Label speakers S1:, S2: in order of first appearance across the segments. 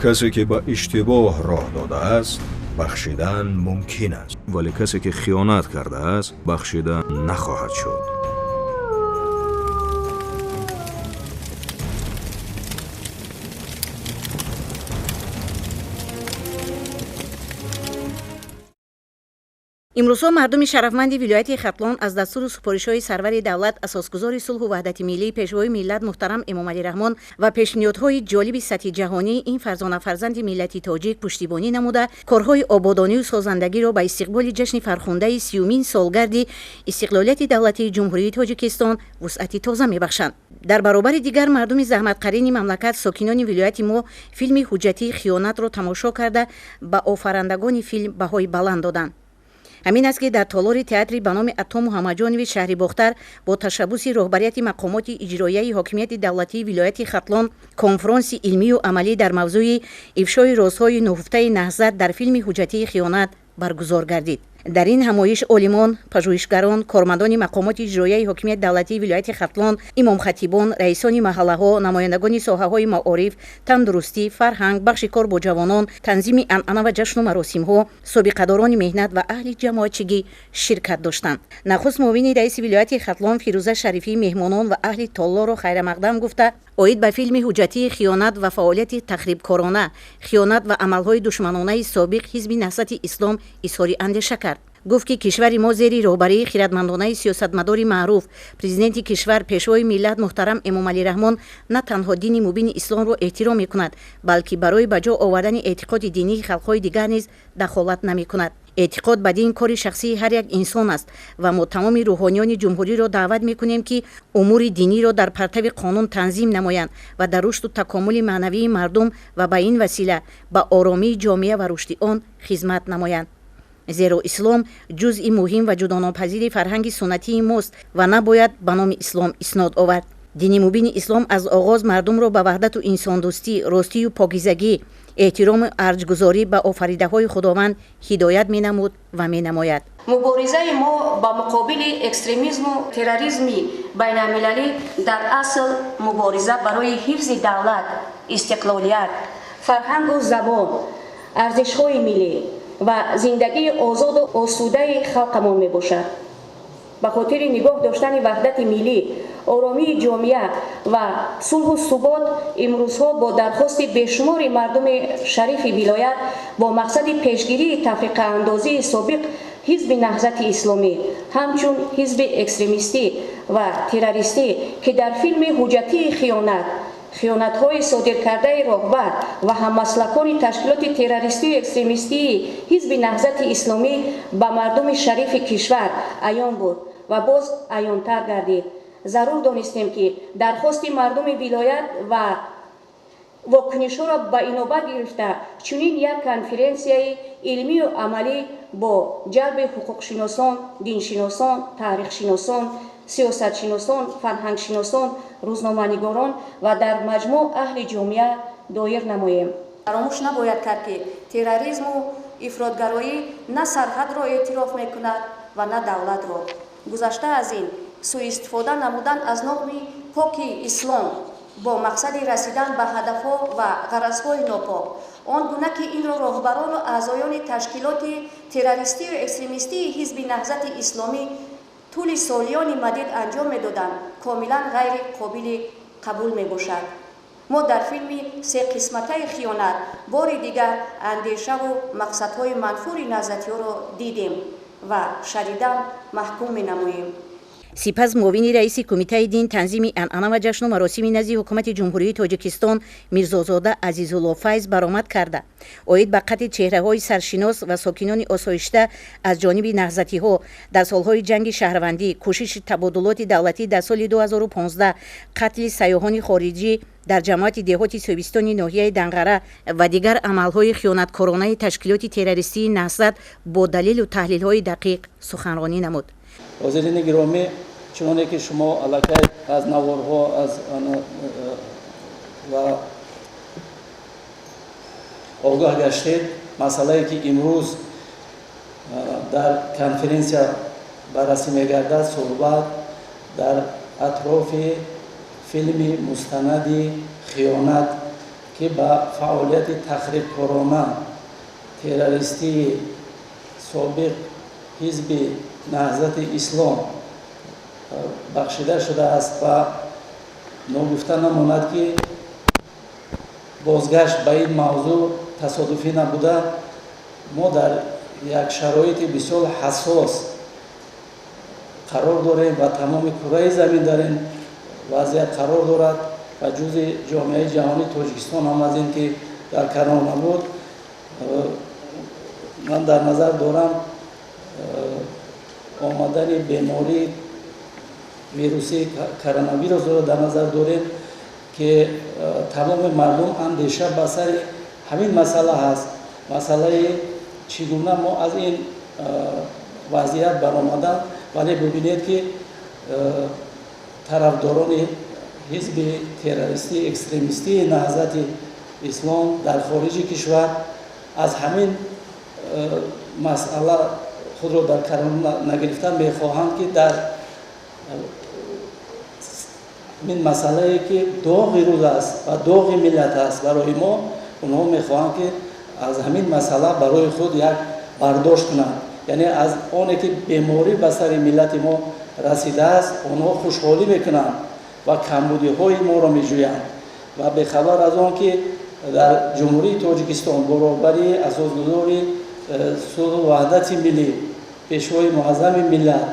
S1: Касе ки ба иштибоҳ роҳ додааст, бахшидан мумкин аст, вале касе ки хиёнат кардааст, бахшида нахоҳад шуд.
S2: Имрӯзҳо мардуми шарафманди вилояти Хатлон аз дастуру супоришҳои сарвари давлат, асосгузори сулҳу ваҳдати миллӣ, пешвои миллат муҳтарам Эмомалӣ Раҳмон ва пешниҳодҳои ҷолиби сатҳи ҷаҳонӣ ин фарзона фарзанди миллати тоҷик пуштибонӣ намуда, корҳои ободонию созандагиро ба истиқболи ҷашни фархундаи 30-умин солгарди истиқлолияти давлатии Ҷумҳурии Тоҷикистон вусъати тоза мебахшанд. Дар баробари дигар мардуми заҳматқарини мамлакат, сокинони вилояти мо филми ҳуҷҷатии хиёнатро тамошо карда, ба офарандагони филм баҳои баланд доданд. Ҳамин аст, ки дар толори театри ба номи Ато Муҳаммадҷонови шаҳри Бохтар бо ташаббуси роҳбарияти мақомоти иҷроияи ҳокимияти давлатии вилояти Хатлон конфронси илмию амалӣ дар мавзӯи ифшои розҳои нуҳуфтаи наҳзат дар филми ҳуҷҷатии хиёнат баргузор гардид. Дар ин ҳамоиш олимон, пажӯҳишгарон, кормандони мақомоти иҷроияи ҳокимияти давлатии вилояти Хатлон, имомхатибон, раисони маҳаллаҳо, намояндагони соҳаҳои маориф, тандурустӣ, фарҳанг, бахши кор бо ҷавонон, танзими анъана ва ҷашну маросимҳо, собиқадорони меҳнат ва аҳли ҷамоатчигӣ ширкат доштанд. Нахуст муовини раиси вилояти Хатлон Фирӯза Шарифӣ меҳмонон ва аҳли толлорро хайрамақдам гуфта, оид ба филми ҳуҷҷатии хиёнат ва фаъолияти тахрибкорона, хиёнат ва амалҳои душманонаи собиқ ҳизби Наҳзати Ислом изҳори андеша кард. Гуфт, ки кишвари мо зери роҳбарии хиратмандонаи сиёсатмадори маъруф, президенти кишвар, пешвои миллат муҳтарам Эмомалӣ Раҳмон на танҳо дини мубини исломро эҳтиром мекунад, балки барои ба ҷо овардани эътиқоди динии халқҳои дигар низ дахолат намекунад. Эътиқод ба дин кори шахсии ҳар як инсон аст ва мо тамоми рӯҳониёни ҷумҳуриро даъват мекунем, ки умури диниро дар партави қонун танзим намоянд ва дар рушду такомули маънавии мардум ва ба ин васила ба оромии ҷомеа ва рушди он хизмат намоянд. Зеро ислом ҷузъи муҳим ва ҷудонопазири фарҳанги суннатии мост ва набояд ба номи ислом иснод овард. Дини мубини ислом аз оғоз мардумро ба ваҳдату инсондӯстӣ, ростию покизагӣ, эҳтирому арҷгузорӣ ба офаридаҳои Худованд ҳидоят менамуд ва менамояд.
S3: Муборизаи мо ба муқобили экстремизму терроризми байналмилалӣ дар асл мубориза барои ҳифзи давлат, истиқлолият, фарҳангу забон, арзишҳои миллӣ ва зиндагии озоду осудаи халқамон мебошад. Ба хотири нигоҳ доштани ваҳдати миллӣ, оромии ҷомеа ва сулҳу субот имрӯзҳо бо дархости бешумори мардуми шарифи вилоят бо мақсади пешгирии тафриқаандозии собиқ ҳизби Наҳзати Исломӣ ҳамчун ҳизби экстремистӣ ва террористӣ, ки дар филми ҳуҷҷатии хиёнат хиёнатҳои содиркардаи роҳбар ва ҳаммаслакони ташкилоти террористию экстремистии ҳизби Наҳзати Исломӣ ба мардуми шарифи кишвар аён буд ва боз аёнтар гардид, зарур донистем, ки дархости мардуми вилоят ва вокунишҳоро ба инобат гирифта, чунин як конференсияи илмию амалӣ бо ҷалби ҳуқуқшиносон, диншиносон, таърихшиносон, сиёсатшиносон, фарҳангшиносон, рӯзноманигорон ва дар маҷмӯъ аҳли ҷомеа доир намоем. Фаромӯш набояд кард, ки терроризму ифротгароӣ на сарҳадро эътироф мекунад ва на давлатро. Гузашта аз ин, сӯистифода намудан аз номи поки ислом бо мақсади расидан ба ҳадафҳо ва ғаразҳои нопок, он гуна ки инро роҳбарону аъзоёни ташкилоти террористию экстремистии ҳизби Наҳзати Исломӣ тӯли солиёни мадид анҷом медоданд, комилан ғайри қобили қабул мебошад. Мо дар филми сеқисматаи хиёнат бори дигар андешаву мақсадҳои манфури наҳзатиҳоро дидем ва шадидан маҳкум менамоем.
S2: Сипас муовини раиси Кумитаи дин, танзими анъана ва ҷашну маросими назди Ҳукумати Ҷумҳурии Тоҷикистон Мирзозода Азизулло Файз баромад карда, оид ба қатли чеҳраҳои саршинос ва сокинони осоишта аз ҷониби наҳзатиҳо дар солҳои ҷанги шаҳрвандӣ, кӯшиши табодулоти давлатӣ дар соли 2015, қатли сайёҳони хориҷӣ дар ҷамоати деҳоти Собистони ноҳияи Данғара ва дигар амалҳои хиёнаткоронаи ташкилоти террористии наҳзат бо далелу таҳлилҳои дақиқ суханронӣ намуд.
S4: Ҳозирини гиромӣ, чуноне ки шумо аллакай аз наворҳо аз ва огоҳ гаштед, масъалае ки имрӯз дар конференсия баррасӣ мегардад, суҳбат дар атрофи филми мустанади хиёнат ки ба фаъолияти тахрибкорона террористии собиқ ҳизби Наҳзати Ислом бахшида шудааст ва ногуфта намонад, ки бозгашт ба ин мавзӯъ тасодуфӣ набуда. Мо дар як шароити бисёр ҳассос қарор дорем ва тамоми кураи замин дар ин вазъият қарор дорад ва ҷузъи ҷомеаи ҷаҳонии Тоҷикистон ҳам аз ин ки дар канор набуд. Ман дар назар дорам омадани бемории вирусии коронавирусро дар назар дорем, ки тамоми мардум андеша ба сари ҳамин масъала ҳаст, масъалаи чӣ гуна мо аз ин вазъият баромадан. Вале бибинед, ки тарафдорони ҳизби террористӣ экстремистии Наҳзати Ислом дар хориҷи кишвар аз ҳамин масъала худро дар канор нагирифта мехоҳанд, ки дар ин масъалае, ки доғи рӯз аст ва доғи миллат аст барои мо, онҳо мехоҳанд, ки аз ҳамин масъала барои худ як бардошт кунанд. Яъне аз оне ки беморӣ ба сари миллати мо расидааст, онҳо хушҳолӣ мекунанд ва камбудиҳои моро меҷӯянд ва бехабар аз он ки дар Ҷумҳурии Тоҷикистон бо роҳбарии асосгузори сулҳу ваҳдати миллӣ, Пешвои муаззами миллат,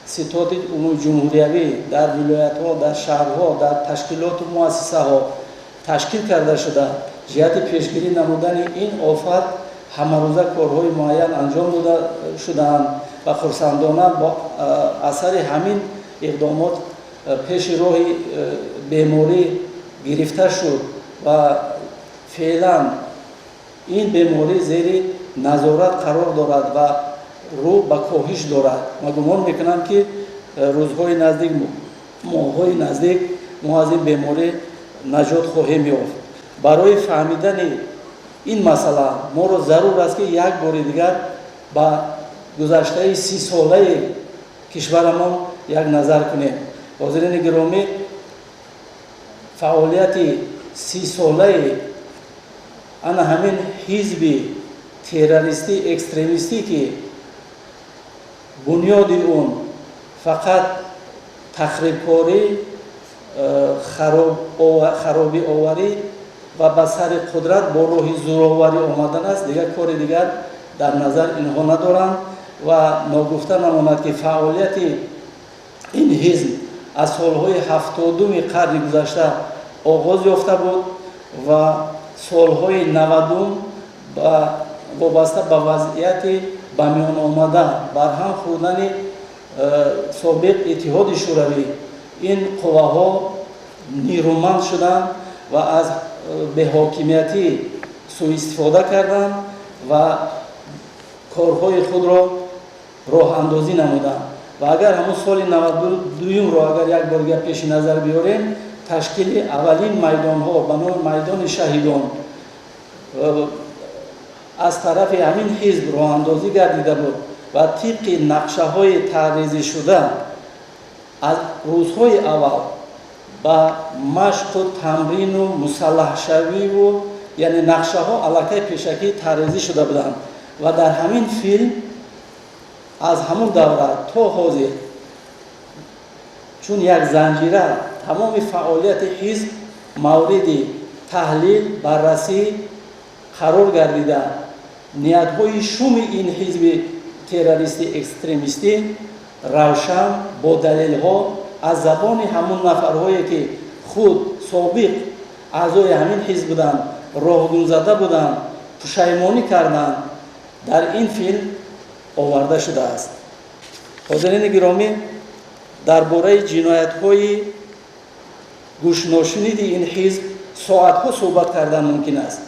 S4: ситоди умумиҷумҳуриявӣ дар вилоятҳо, дар шаҳрҳо, дар ташкилоту муассисаҳо ташкил карда шуда, ҷиҳати пешгирӣ намудани ин офат ҳамарӯза корҳои муайян анҷом дода шудаанд ва хурсандона бо асари ҳамин иқдомот пеши роҳи беморӣ гирифта шуд ва феълан ин беморӣ зери назорат қарор дорад ва рӯ ба коҳиш дорад. Ма гумон мекунам, ки рӯзҳои наздик, моҳҳои наздик мо аз ин беморӣ наҷот хоҳем ёфт. Барои фаҳмидани ин масъала моро зарур аст, ки як бори дигар ба гузаштаи 30-солаи кишварамон як назар кунем. Ҳозирини гиромӣ, фаъолияти 30-солаи ана ҳамин ҳизби террористӣ экстремистӣ, ки бунёди он фақат тахрибкорӣ, харобиоварӣ ва ба сари қудрат бо роҳи зӯроварӣ омадан аст, дигар кори дигар дар назар инҳо надоранд. Ва ногуфта намонад, ки фаъолияти ин ҳизб аз солҳои 70-уми қарни гузашта оғоз ёфта буд ва солҳои 90-ум вобаста ба вазъияти ба миён омада, барҳам хӯрдани собиқ Иттиҳоди Шӯравӣ, ин қувваҳо нерӯманд шуданд ва аз беҳокимиятӣ сӯистифода карданд ва корҳои худро роҳандозӣ намуданд. Ва агар ҳамун соли 92-юмро агар як бор дигар пеши назар биёрем, ташкили аввалин майдонҳо ба номи Майдони шаҳидон аз тарафи ҳамин ҳизб роҳандозӣ гардида буд ва тибқи нақшаҳои тарҳрезишуда аз рӯзҳои аввал ба машқу тамрину мусаллаҳшавиву, яъне нақшаҳо аллакай пешакӣ тарҳрезӣ шуда буданд. Ва дар ҳамин филм аз ҳамун давра то ҳозир чун як занҷира тамоми фаъолияти ҳизб мавриди таҳлил, баррасӣ қарор гардида, ниятҳои шуми ин ҳизби террористӣ экстремистӣ равшан бо далелҳо аз забони ҳамун нафарҳое, ки худ собиқ аъзои ҳамин ҳизб буданд, роҳгумзада буданд, пушаймонӣ карданд, дар ин филм оварда шудааст. Ҳозирини гиромӣ, дар бораи ҷиноятҳои гӯшношуниди ин ҳизб соатҳо суҳбат кардан мумкин аст.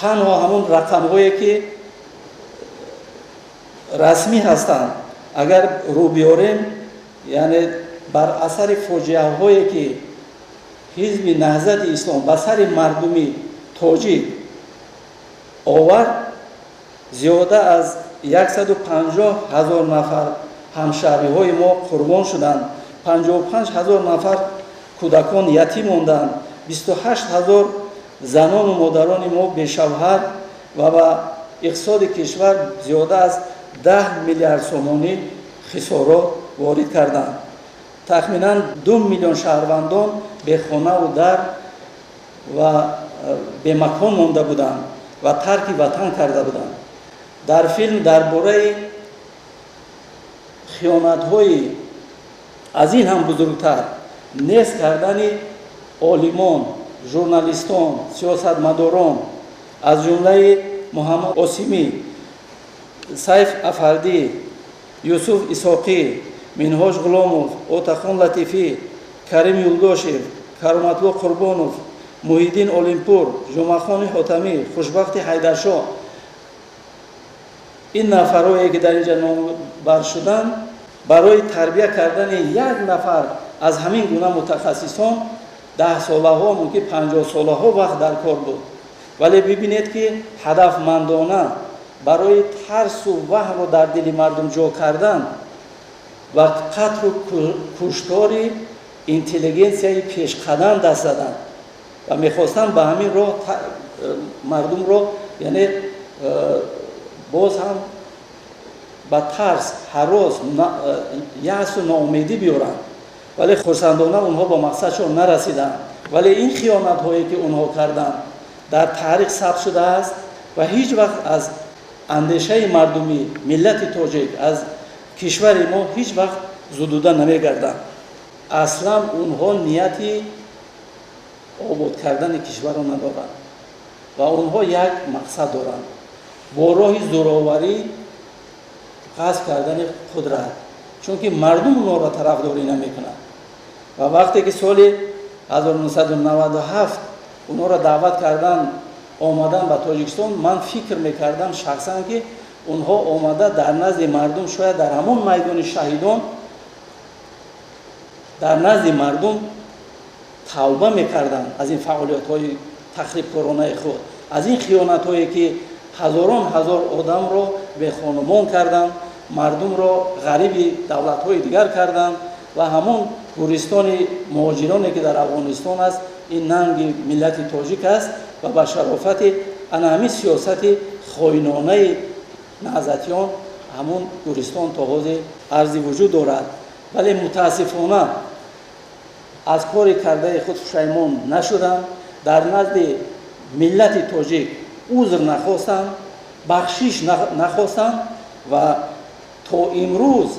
S4: Танҳо ҳамун рақамҳое, ки расмӣ ҳастанд, агар рӯ биёрем, яъне бар асари фоҷиаҳое, ки ҳизби Наҳзати Ислом ба сари мардуми тоҷик овард, зиёда аз 150 ҳазор нафар ҳамшаҳриҳои мо қурбон шуданд, 55 ҳазор нафар кӯдакон ятим монданд. 28 000 занону модарони мо бешавҳар ва ба иқтисоди кишвар зиёда аз 10 миллиард сомонӣ хисорот ворид карданд. Тахминан 2 миллион шаҳрвандон бехонаву дар ва бемакон монда буданд ва тарки ватан карда буданд. Дар филм дар бораи хиёнатҳои аз ин ҳам бузургтар, нест кардани олимон, журналистон, сиёсатмадорон, аз ҷумлаи Муҳаммад Осимӣ, Сайф Афандӣ, Юсуф Исоқӣ, Минҳоҷ Ғуломов, Отахон Латифӣ, Карим Юлдошев, Кароматло Қурбонов, Муҳиддин Олимпур, Ҷумъахони Ҳотамӣ, Хушбахти Ҳайдаршоҳ, ин нафарое ки дар инҷа номбар шуданд, барои тарбия кардани як нафар аз ҳамин гуна мутахассисон 10 солаҳо, мумкин 50 солаҳо вақт дар кор буд. Вале бибинед, ки ҳадафмандона барои тарсу ваҳмро дар дили мардум ҷо кардан ва қатлу куштори интеллигенсияи пешқадам даст заданд ва мехостанд ба ҳамин роҳ мардумро, яъне боз ҳам ба тарс, ҳарос, яъсу ноумедӣ биёранд. Вале хурсандона онҳо ба мақсадшон нарасиданд. Вале ин хиёнатҳое ки онҳо карданд, дар таърих сабт шудааст ва ҳеҷ вақт аз андешаи мардумӣ, миллати тоҷик, аз кишвари мо ҳеҷ вақт зудуда намегарданд. Аслан онҳо нияти обод кардани кишварро надоранд ва онҳо як мақсад доранд: бо роҳи зӯроварӣ ғасб кардани қудрат, чунки мардум онҳоро тарафдорӣ намекунад. Ва вақте ки соли 1997 онҳоро даъват кардан, омадан ба Тоҷикистон, ман фикр мекардам шахсан, ки онҳо омада дар назди мардум, шояд дар ҳамон майдони шаҳидон, дар назди мардум тавба мекарданд аз ин фаъолиятҳои тахрибкоронаи худ, аз ин хиёнатҳое ки ҳазорон ҳазор одамро бехонумон карданд, мардумро ғариби давлатҳои дигар карданд ва ҳамон гӯристони муҳоҷироне ки дар Афғонистон аст, ин нанги миллати тоҷик аст ва ба шарофати ана ҳамин сиёсати хоинонаи наҳзатиён ҳамон гӯристон то ҳозир арзи вуҷуд дорад. Вале мутаассифона аз кори кардаи худ пушаймон нашуданд, дар назди миллати тоҷик узр нахостанд, бахшиш нахостанд ва то имрӯз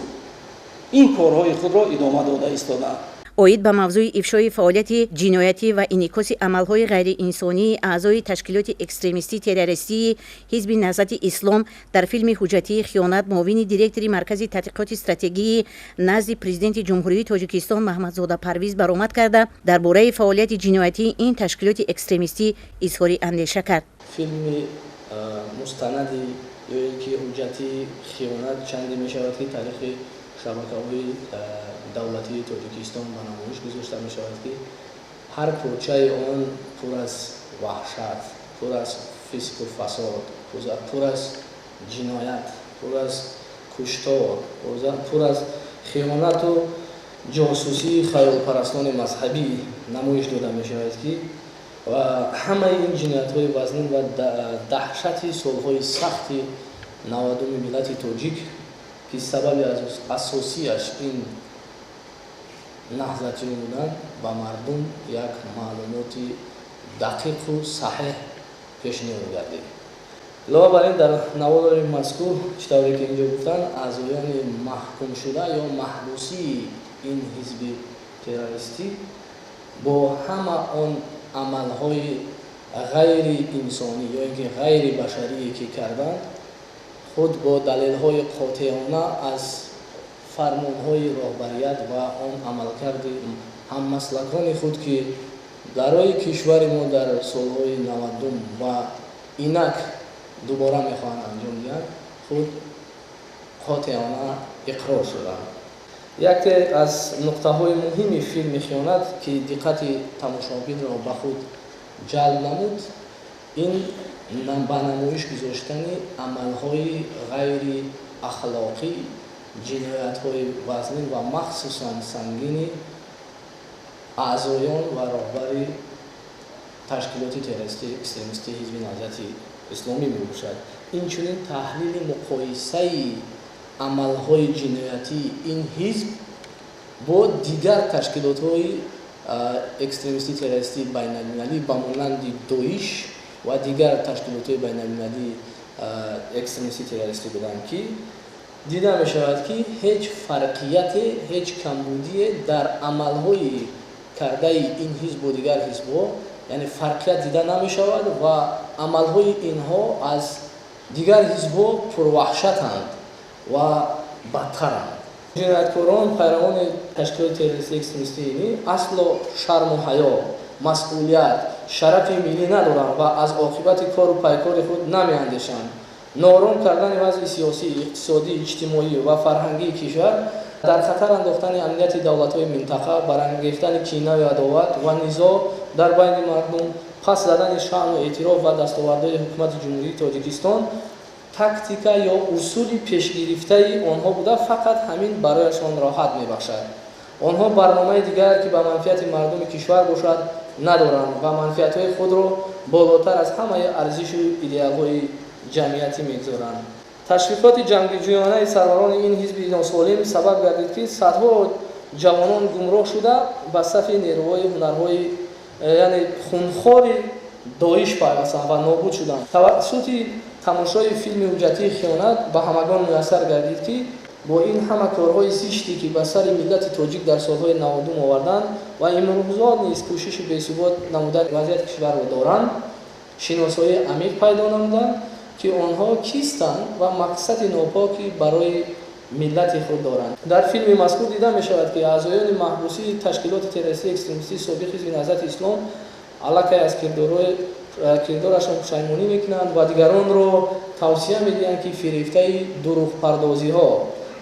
S4: ин корҳои худро идома дода истоданд.
S2: Оид ба мавзӯи ифшои фаъолияти ҷиноятӣ ва инъикоси амалҳои ғайриинсонии аъзои ташкилоти экстремистӣ террористии Ҳизби Наҳзати Ислом дар филми ҳуҷҷатии «Хиёнат» муовини директори Маркази тадқиқоти стратегии назди Президенти Ҷумҳурии Тоҷикистон Маҳмадзода Парвиз баромад карда, дар бораи фаъолияти ҷиноятии ин ташкилоти экстремистӣ изҳори андеша кард.
S5: Филми мустанади ё ин ки ҳуҷҷатии «Хиёнат» чанде мешавад, ки таърихи шабакаҳои давлатии Тоҷикистон ба намоиш гузошта мешавад, ки ҳар порчаи он пур аз ваҳшат, пур аз фисқу фасод, пур аз ҷиноят, пур аз куштор, пур аз хиёнату ҷосусии хаёлпарастони мазҳабӣ намоиш дода мешавад, ки ва ҳамаи ин ҷиноятҳои вазнин ва даҳшати солҳои сахти 90-уми миллати тоҷик, ки сабаби асосиаш ин наҳзатиён буданд, ба мардум як маълумоти дақиқу саҳеҳ пешниҳод гардид. Илова бар ин, дар навори мазкур, чӣ тавре ки инҷо гуфтанд, аъзоёни маҳкумшуда ё маҳбусии ин ҳизби террористӣ бо ҳама он амалҳои ғайриинсонӣ ё ин ки ғайрибашарие ки карданд, худ бо далелҳои қотеона аз фармонҳои роҳбарият ва он амалкарди ҳаммаслакони худ, ки барои кишвари мо дар солҳои 90-ум ва инак дубора мехоҳанд анҷом диҳанд, худ қотеона иқрор шуданд. Яке аз нуқтаҳои муҳими филми «Хиёнат», ки диққати тамошобинро ба худ ҷалб намуд, ин ба намоиш гузоштани амалҳои ғайриахлоқӣ, ҷиноятҳои вазнин ва махсусан сангини аъзоён ва роҳбари Ташкилоти террористӣ экстремистии Ҳизби Наҳзати Исломӣ мебошад. Инчунин таҳлили муқоисаи амалҳои ҷиноятии ин ҳизб бо дигар ташкилотҳои экстремистӣ террористии байналмилалӣ ба монанди Доиш ва дигар ташкилотҳои байналмилалии экстремистӣ террористӣ буданд, ки дида мешавад, ки ҳеҷ фарқияте, ҳеҷ камбудие дар амалҳои кардаи ин ҳизб бо дигар ҳизбҳо, яъне фарқият дида намешавад ва амалҳои инҳо аз дигар ҳизбҳо пурваҳшатанд ва бадтаранд. Ҷинояткорон, пайравони ташкилоти террористии экстремистии асло шарму ҳаё, масъулият, шарафи миллӣ надоранд ва аз оқибати кору пайкори худ намеандешанд. Ноором кардани вазъи сиёсӣ, иқтисодӣ, иҷтимоӣ ва фарҳангии кишвар, дар хатар андохтани амнияти давлатҳои минтақа, барангехтани кинаву адоват ва низоъ дар байни мардум, пас задани шаъну эътироф ва дастовардҳои ҳукумати Ҷумҳурии Тоҷикистон тактика ё усули пешгирифтаи онҳо буда, фақат ҳамин барояшон роҳат мебахшад. Онҳо барномаи дигар, ки ба манфиати мардуми кишвар бошад, надоранд ва манфиатҳои худро болотар аз ҳамаи арзишу идеалҳои ҷамъиятӣ мегузоранд. Ташвиқоти ҷангҷӯёнаи сарварони ин ҳизби носолим сабаб гардид, ки садҳо ҷавонон гумроҳ шуда, ба сафи нерӯҳои ҳунарҳои, яъне хунхори Доиш пайвастанд ва нобуд шуданд. Тавассути тамошои филми ҳуҷҷатии «Хиёнат» ба ҳамагон муяссар гардид, ки бо ин ҳама корҳои зиште, ки ба сари миллати тоҷик дар солҳои 90-ум оварданд ва имрӯзо низ кӯшиши бесубот намудани вазъияти кишварро доранд, шиносоии амиқ пайдо намуданд, ки онҳо кистанд ва мақсади нопоки барои миллати худ доранд. Дар филми мазкур дида мешавад, ки аъзоёни маҳбусии ташкилоти террористии экстремистии собиқ Ҳизби Наҳзати Ислом аллакай аз кирдорашон пушаймонӣ мекунанд ва дигаронро тавсия медиҳанд, ки фирефтаи дурӯғпардозиҳо,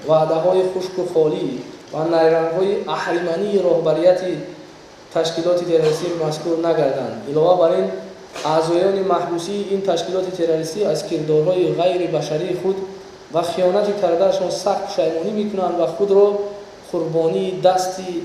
S5: ваъдаҳои хушку холӣ ва найрангҳои аҳримании роҳбарияти ташкилоти террористии мазкур нагарданд. Илова бар ин, аъзоёни маҳбусии ин ташкилоти террористӣ аз кирдорҳои ғайрибашарии худ ва хиёнати кардаашон сахт пушаймонӣ мекунанд ва худро қурбонии дасти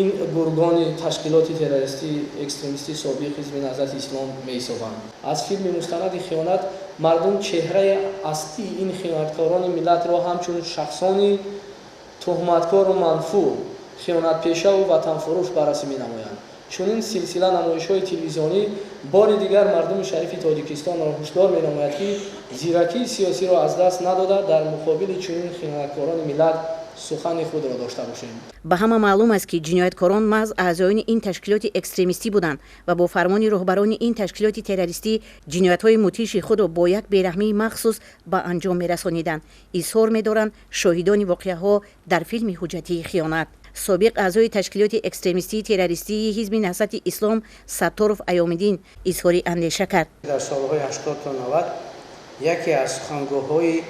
S5: ин гургони ташкилоти террористии экстремистии собиқ Ҳизби Наҳзати Ислом меҳисобанд. Аз филми мустанади «Хиёнат» мардум чеҳраи аслии ин хиёнаткорони миллатро ҳамчун шахсони туҳматкору манфур, хиёнатпешаву ватанфурӯш баррасӣ менамоянд. Чунин силсила намоишҳои телевизионӣ бори дигар мардуми шарифи Тоҷикистонро ҳушдор менамояд, ки зиракии сиёсиро аз даст надода, дар муқобили чунин хиёнаткорони миллат сухани худро дошта бошем.
S2: Ба ҳама маълум аст, ки ҷинояткорон маҳз аъзоёни ин ташкилоти экстремистӣ буданд ва бо фармони роҳбарони ин ташкилоти террористӣ ҷиноятҳои мудҳиши худро бо як бераҳмии махсус ба анҷом мерасониданд, изҳор медоранд шоҳидони воқеаҳо дар филми ҳуҷҷатии «Хиёнат». Собиқ аъзои ташкилоти экстремистии террористии Ҳизби Наҳзати Ислом Сатторов Аёмиддин изҳори андеша кард.
S6: Дар солҳои 80 то 90 яке аз сухангӯҳои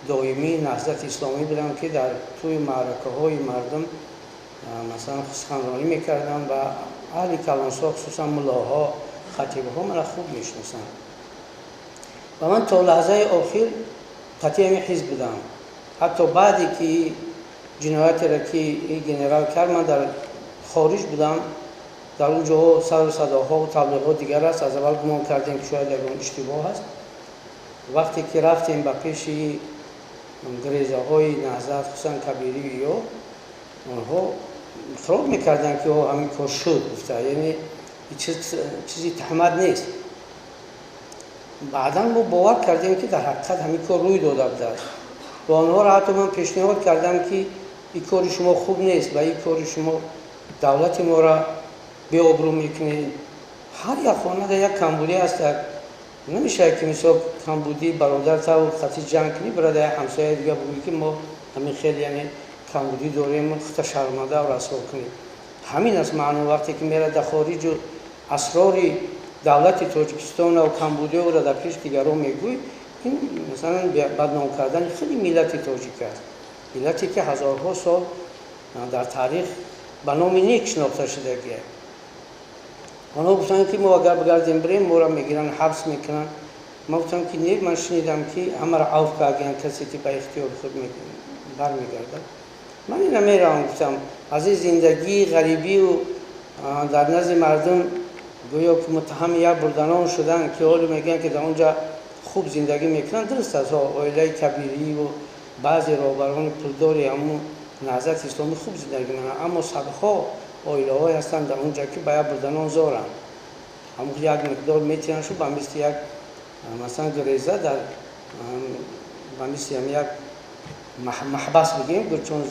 S6: доимии Наҳзати Исломӣ будам, ки дар тӯи маъракаҳои мардум, масалан, суханронӣ мекардам ва аҳли калонсо, хусусан муллоҳо, хатибҳо мана хуб мешиносанд. Ва ман то лаҳзаи охир қатъи ҳамин ҳизб будам. Ҳатто баъде ки ҷиноятеро ки генерал кард, ман дар хориҷ будам. Дар он ҷоҳо сару садоҳо таблиғҳо дигар аст. Аз аввал гумон кардем, ки шояд ягон иштибоҳ аст. Вақте ки рафтем ба пеши грезаҳои Наҳзат, хусусан Кабирӣ, ё онҳо иқрор мекарданд, ки ҳамин кор шуд, гуфта, яъне чизи таҳмат нест. Баъдан мо бовар кардем, ки дар ҳақиқат ҳамин кор рӯй дода будааст ва онҳоро ҳатто ман пешниҳод кардам, ки ин кори шумо хуб нест ва ин кори шумо давлати моро беобрӯ мекунед. Ҳар як хонада як камбудӣ аст. Намешавад, ки мисол камбудии бародар тавр хати ҷанг кунӣ, бародар ҳамсояи дига бигӯӣ, ки мо ҳамин хел, яъне камбудӣ дорем, хута шарманда расво кунем. Ҳамин аст маъно. Вақте ки мерад дар хориҷу асрори давлати Тоҷикистон ва камбудиҳоро дар пеши дигарон мегӯй, ин масалан бадном кардани худи миллати тоҷик аст, миллате ки ҳазорҳо сол дар таърих ба номи нек шинохта шудагиа. Онҳо гуфтанд, ки мо агар бигардем, бирем, моро мегиранд, ҳабс мекунанд. Ман гуфтам, ки не, ман шунидам, ки ҳамаро авф карданд, касе ки ба ихтиёри худ бармегардад. Ман ина меравам, гуфтам, аз ин зиндагии ғарибию дар назди мардум. Гӯё ки муттаҳами як бурданон шуданд, ки ҳоло мегӯянд, ки дар он ҷо хуб зиндагӣ мекунанд. Дуруст аст, оилаи Кабирӣ ва баъзе роҳбарони пулдори ҳамун Наҳзати Исломӣ хуб зиндагӣ мекунанд, аммо садҳо оилаҳое ҳастанд дар он ҷо, ки ба як бурданон зоранд. Ҳамун як миқдор метиҳанд, шу ба мисли як, масалан, греза дар ба мисли ҳам як маҳбас бигӯем, чун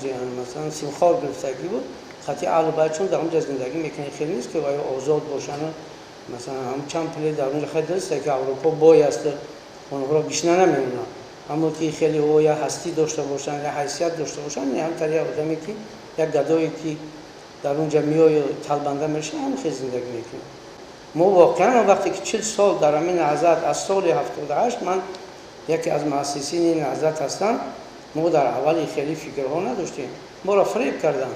S6: масалан симхор гирифтагӣ буд хати аҳлу байт, чун дар он ҷо зиндагӣ мекунанд, хеле нест, ки ваё озод бошанд. Масалан, ҳам чанд пуле дар он ҷо. Хеле дуруст, ки Аврупо бой аст, онҳоро гишна намемонанд, аммо ки хеле ӯ як ҳастӣ дошта бошанд, як ҳайсият дошта бошанд, ҳамтар як одаме, ки як гадое, ки дар он ҷо меою талбанда мешавад, ҳам хел зиндагӣ мекунад. Мо воқеан вақте ки 40 сол дар ҳамин наҳзат, аз соли 78 ман яке аз муассисини наҳзат ҳастам, мо дар аввали хеле фикрҳо надоштем. Моро фиреб карданд.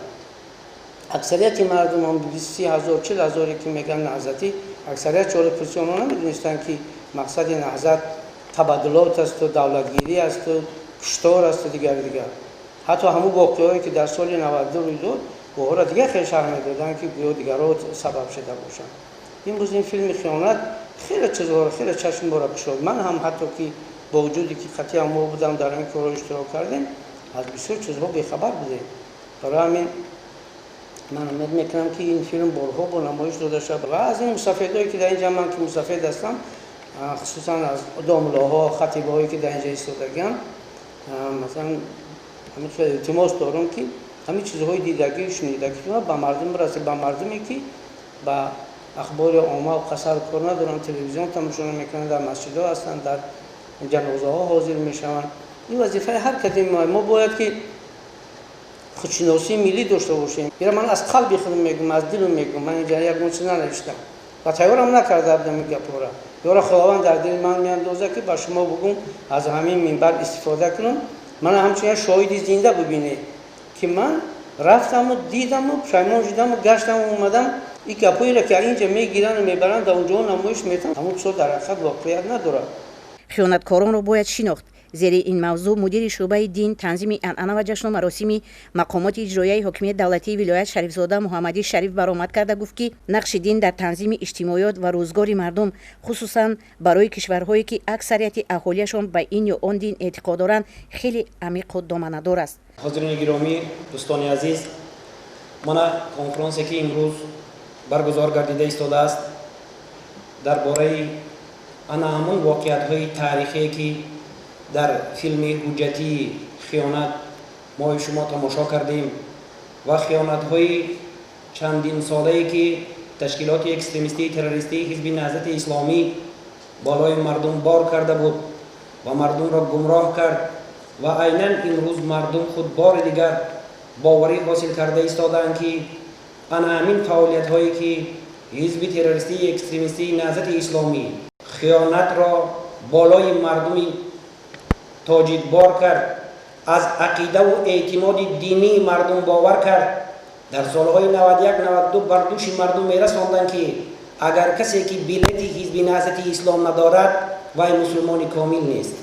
S6: Аксарияти мардум, ҳам 20-30 ҳазор, 40 ҳазоре, ки мегӯянд наҳзатӣ, аксарият чоли пурси онҳо намедонистанд, ки мақсади наҳзат табаддулот асту давлатгирӣ асту куштор асту дигар дигар. Ҳатто ҳамун воқеаҳое, ки дар соли 92 рӯй дод, гоҳҳоро дигар хел шарҳ медоданд, ки гӯё дигарҳо сабаб шуда бошанд. Имрӯз ин филми «Хиёнат» хеле чизҳоро, хеле чашм бора кушод. Ман ҳам ҳатто ки бо вуҷуде ки қатъиян мо будам, дар ин корҳо иштирок кардем, аз бисёр чизҳо бехабар будем. Барои ҳамин ман умед мекунам, ки ин филм борҳо бо намоиш дода шавад ва аз ин мусафедое, ки дар инҷа, ман ки мусафед ҳастам, хусусан аз домлаҳо, хатибаҳое, ки дар инҷа истодагианд, масалан, ҳамин хел илтимос дорам, ки ҳамин чизҳои дидагӣ, шунидагӣ ба мардум бирасад, ба мардуме, ки ба ахбори омма қасар кор надоранд, телевизион тамошо намекунанд, дар масҷидҳо ҳастанд, дар ҷанозаҳо ҳозир мешаванд. Ин вазифаи ҳар касе мо бояд, ки худшиносии миллӣ дошта бошем. Ира ман аз қалби худам мегӯм, аз дилам мегӯм. Ман инҷа ягон чиз нанавиштам ва тайёрам накарда будам ин гапҳоро. Ёра Худованд дар дили ман меандозад, ки ба шумо бугӯм, аз ҳамин минбар истифода кунам. Мана ҳамчун як шоҳиди зинда бибинед, ки ман рафтаму дидаму пушаймон шудаму гаштаму омадам. Ин гапҳоеро, ки инҷа мегирану мебаранд, дар онҷо намоиш метаванд, ҳамон чизҳо дар ҳақиқат воқеият надорад.
S2: Хиёнаткоронро бояд шинохт. Зери ин мавзӯъ мудири шӯъбаи дин, танзими анъана ва ҷашну маросими мақомоти иҷроияи ҳокимияти давлатии вилоят Шарифзода Муҳаммадӣ Шариф баромад карда гуфт, ки нақши дин дар танзими иҷтимоиёт ва рӯзгори мардум, хусусан барои кишварҳое, ки аксарияти аҳолиашон ба ин ё он дин эътиқод доранд, хеле амиқу доманадор аст.
S7: Ҳозирини гиромӣ, дӯстони азиз, мана конфронсе, ки имрӯз баргузор гардида истодааст, дар бораи ана ҳамон воқеиятҳои таърихие, ки дар филми ҳуҷҷатии «Хиёнат» мои шумо тамошо кардем ва хиёнатҳои чандинсолае, ки ташкилоти экстремистии террористии Ҳизби Наҳзати Исломӣ болои мардум бор карда буд ва мардумро гумроҳ кард ва айнан имрӯз мардум худ бори дигар боварӣ ҳосил карда истодаанд, ки ана ҳамин фаъолиятҳое, ки ҳизби террористии экстремистии Наҳзати Исломӣ хиёнатро болои мардуми тоҷик бор кард, аз ақидаву эътимоди динии мардум бовар кард. Дар солҳои 91-92 бар дӯши мардум мерасонданд, ки агар касе ки билети Ҳизби Наҳзати Ислом надорад, вай мусулмони комил нест.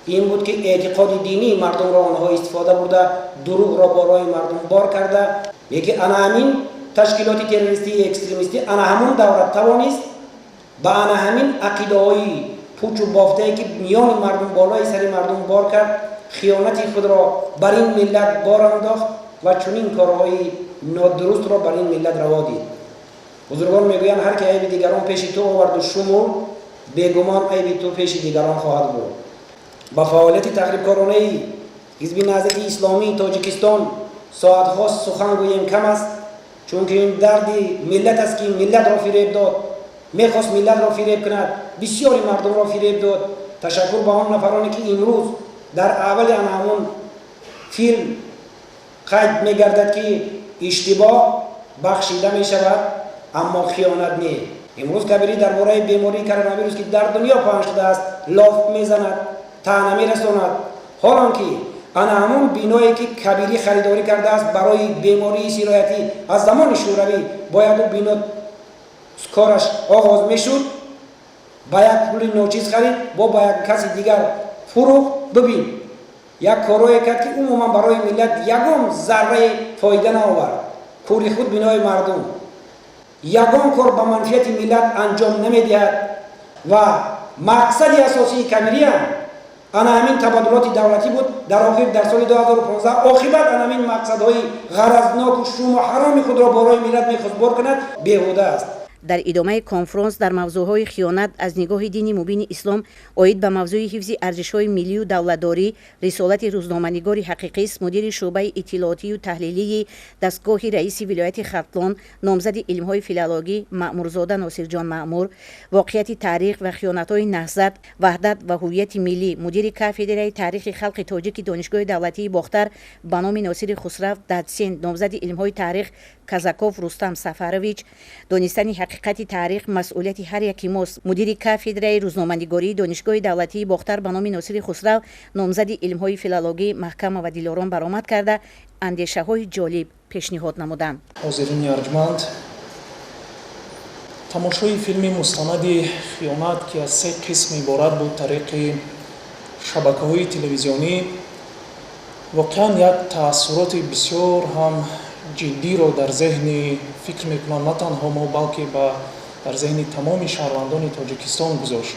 S7: Ин буд, ки эътиқоди динии мардумро онҳо истифода бурда, дурӯғро болои мардум бор карда. Лекин ана ҳамин ташкилоти террористии экстремистӣ ана ҳамон давра тавонист ба ана ҳамин ақидаҳои пучу бофтае, ки миёни мардум, болои сари мардум бор кард, хиёнати худро бар ин миллат бор андохт ва чунин корҳои нодурустро бар ин миллат раво дид. Бузургон мегӯянд: ҳар ки айби дигарон пеши ту оварду шумурд, бегумон айби ту пеши дигарон хоҳад буд. Ба фаъолияти тахрибкоронаи Ҳизби Наҳзати Исломии Тоҷикистон соатҳо сухан гӯем, кам аст, чунки ин дарди миллат аст, ки миллатро фиреб дод, мехост миллатро фиреб кунад, бисёри мардумро фиреб дод. Ташаккур ба он нафароне, ки имрӯз дар аввали ана ҳамон филм қайд мегардад, ки иштибоҳ бахшида мешавад, аммо хиёнат не. Имрӯз Кабирӣ дар бораи бемории коронавирус, ки дар дунё паҳн шудааст, лоф мезанад, таъна мерасонад, ҳолон ки ана ҳамон биное, ки Кабирӣ харидорӣ кардааст барои бемории сироятӣ, аз замони Шӯравӣ бояд ӯ бино кораш оғоз мешуд, ба як пули ночиз харид, бо ба як каси дигар фурӯхт. Бибин, як корое кард, ки умуман барои миллат ягон зарраи фоида наовард. Кури худ бинои мардум.
S8: Ягон кор ба манфиати миллат анҷом намедиҳад ва мақсади асосии Камириам ана ҳамин табаддулоти давлатӣ буд. Дар охир, дар соли 2015, оқибат ана ҳамин мақсадҳои ғаразноку шуму ҳароми худро болои миллат мехост бор кунад, беҳуда аст.
S2: Дар идомаи конфронс дар мавзӯъҳои хиёнат аз нигоҳи дини мубини ислом, оид ба мавзӯи ҳифзи арзишҳои миллию давлатдорӣ, рисолати рӯзноманигори ҳақиқист, мудири шӯъбаи иттилоотию таҳлилии дастгоҳи раиси вилояти Хатлон, номзади илмҳои филологӣ Маъмурзода Носирҷон Маъмур, воқеияти таърих ва хиёнатҳои Наҳзат, ваҳдат ва ҳуввияти миллӣ, мудири кафедраи таърихи халқи тоҷики Донишгоҳи давлатии Бохтар ба номи Носири Хусрав, дотсент, номзади илмҳои таърих Казаков Рустам Сафарович, донистани ҳақиқати таърих масъулияти ҳар яки мост, мудири кафедраи рӯзноманигории Донишгоҳи давлатии Бохтар ба номи Носири Хусрав, номзади илмҳои филологӣ Маҳкамова Дилором баромад карда, андешаҳои ҷолиб пешниҳод намуданд.
S9: Ҳозирини арҷманд, тамошои филми мустанади «Хиёнат», ки аз се қисм иборат буд, тариқи шабакаҳои телевизионӣ воқеан як таассуроти бисёр ҳам ҷиддиро дар зеҳни, фикр мекунам, на танҳо мо, балки ба дар зеҳни тамоми шаҳрвандони Тоҷикистон гузошт.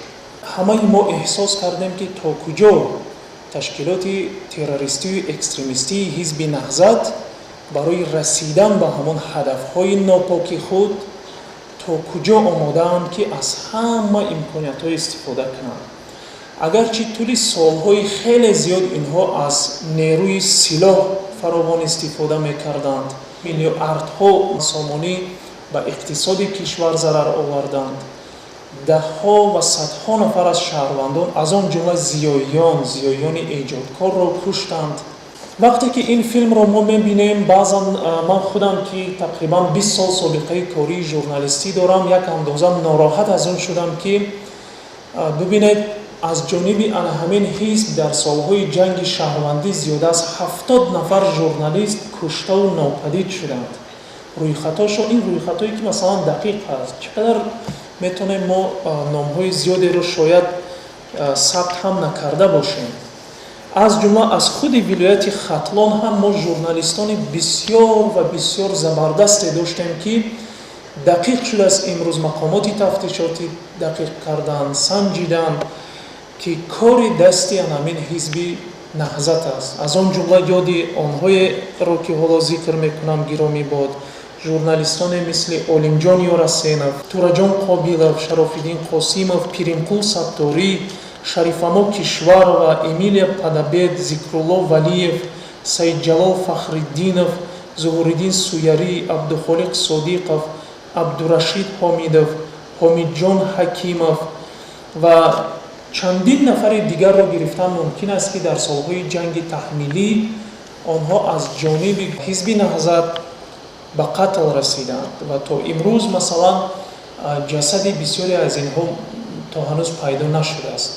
S9: Ҳамаи мо эҳсос кардем, ки то куҷо ташкилоти террористию экстремистии ҳизби Наҳзат барои расидан ба ҳамон ҳадафҳои нопоки худ то куҷо омодаанд, ки аз ҳама имкониятҳо истифода кунанд. Агарчи тӯли солҳои хеле зиёд инҳо аз нерӯи силоҳ фаровон истифода мекарданд, миллиардҳо сомонӣ ба иқтисоди кишвар зарар оварданд, даҳҳо ва садҳо нафар аз шаҳрвандон, аз он ҷумла зиёиён, зиёиёни эҷодкорро куштанд. Вақте ки ин филмро мо мебинем, баъзан ман худам, ки тақрибан 20 сол собиқаи кории журналистӣ дорам, як андоза нороҳат аз он шудам, ки бибинед, аз ҷониби ана ҳамин ҳизб дар солҳои ҷанги шаҳрвандӣ зиёда аз 70 нафар журналист куштаву нопадид шуданд. Рӯйхатҳошо, ин рӯйхатҳое ки, масалан, дақиқ ҳаст, чӣ қадар метавонем мо номҳои зиёдеро шояд сабт ҳам накарда бошем. Аз ҷумла аз худи вилояти Хатлон ҳам мо журналистони бисёр ва бисёр забардасте доштем, ки дақиқ шудааст, имрӯз мақомоти тафтишотӣ дақиқ карданд, санҷиданд, ки кори дасти анамин ҳизби Наҳзат аст. Аз он ҷумла ёди онҳоеро, ки ҳоло зикр мекунам, гиромӣ бод: журналистоне мисли Олимҷон Ёрасенов, Тураҷон Қобилов, Шарофиддин Қосимов, Пиримқул Сатторӣ, Шарифамо Кишварова, Эмилия Падабед, Зикрулло Валиев, Саидҷалол Фахриддинов, Зуҳуриддин Суярӣ, Абдухолиқ Содиқов, Абдурашид Ҳомидов, Ҳомидҷон Ҳакимов ва чандин нафари дигарро гирифтан мумкин аст, ки дар солҳои ҷанги таҳмилӣ онҳо аз ҷониби ҳизби Наҳзат ба қатл расиданд ва то имрӯз, масалан, ҷасади бисёре аз инҳо то ҳанӯз пайдо нашудааст.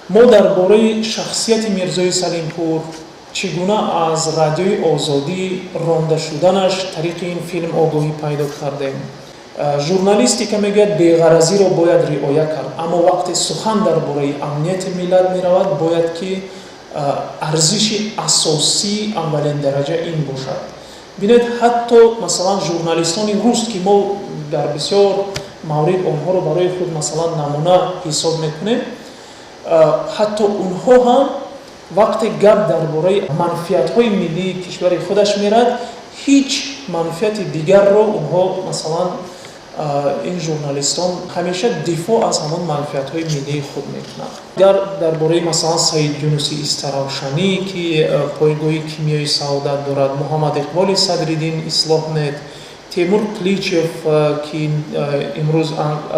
S9: Мо дар бораи шахсияти Мирзои Салимпур, чӣ гуна аз Радиои Озодӣ ронда шуданаш, тариқи ин филм огоҳӣ пайдо кардем. Журналистика, мегӯяд, беғаразиро бояд риоя кард, аммо вақте сухан дар бораи амнияти миллат меравад, бояд ки арзиши асосии аввалин дараҷа ин бошад. Бинед, ҳатто, масалан, журналистони рус, ки мо дар бисёр маврид онҳоро барои худ, масалан, намуна ҳисоб мекунем, ҳатто онҳо ҳам вақте гап дар бораи манфиатҳои миллии кишвари худаш мерад, ҳеҷ манфиати дигарро онҳо, масалан, ин журналистон ҳамеша дифоъ аз ҳамон манфиатҳои миллии худ мекунанд. Гар дар бораи, масалан, Саид Юнуси Истаравшанӣ, ки пойгоҳи кимиёи Саодат дорад, Муҳаммад Иқболи Садриддин, Ислоҳнет, Темур Қиличев, ки имрӯз